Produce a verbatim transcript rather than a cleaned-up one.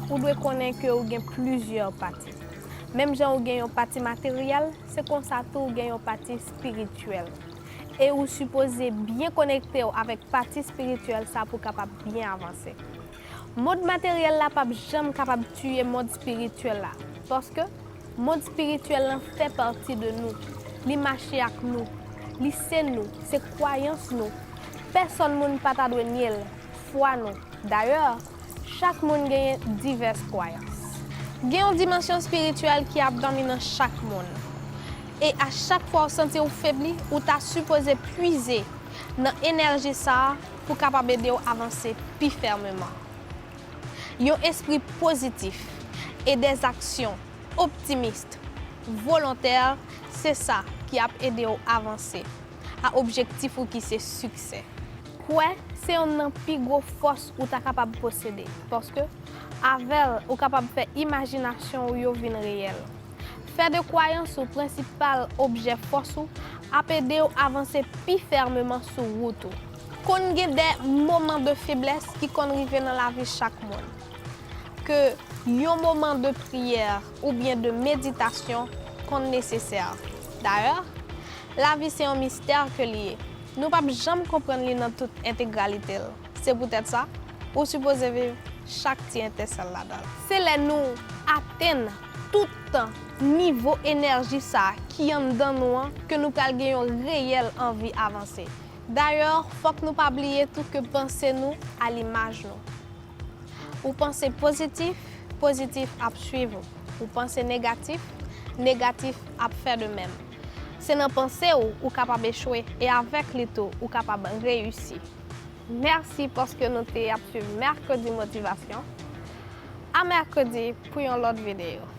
Ou dwe konnen ke ou gen plizyè pati. Menm jan ou gen yon pati materyèl, se konsa tou ou gen yon pati espirityèl. E ou sipoze byen konekte w avèk pati espirityèl sa pou w kapab byen avanse. Mond materyèl la p ap janm kapab tiye mond espirityèl la, paske mond espirityèl lan fè pati de nou. Li mache ak nou. Li se nou, se kwayans nou. Pèsòn moun pa ta dwe nye l, fwa nou. Dayè, chak moun genyen divès kwayans. Gen yon dimansyon espirityèl ki ap dòmi nan chak moun. E a chak fwa w santi w febli, ou ta sipoze pwize nan enèji sa a pou kapab ede w avanse pi fèmeman. Yon espri pozitif e dèzaksyon optimis, volontè, se sa ki ap ede w avanse a objektif ou ki se siksè. Kwè se yonn nan pi gwo fòs ou ta kapab posede, paske avè l ou kapab fè imajinasyon w yo vin reyèl. Fè de kwayans ou prensipal objè fòs ou ap ede w avanse pi fèmeman sou wout ou. Konn gen de moman de feblès ki konn rive nan lavi chak moun. Ke yon moman de priyè oubyen de meditasyon konn nesesè. Dayè, lavi se yon mistè ke li ye. Nou p ap janm konprann li nan tout entegralite l. Se poutèt sa, ou sipoze viv chak ti etensèl ladan l. Se lè nou atenn tout nivo enèji sa a ki anndan nou an ke nou pral gen yon reyèl anvi avanse. Dayè, fòk nou pa bliye tou ke panse nou a limaj nou. Ou panse pozitif, pozitif ap swiv ou. Ou panse negatif, negatif ap fè de menm. Se nan panse w ou kapab echwe e avèk li tou ou kapab reyisi. Mèsi paske nou te ap swiv Mèkredi Motivasyon. A mèkredi pou yon lòt videyo.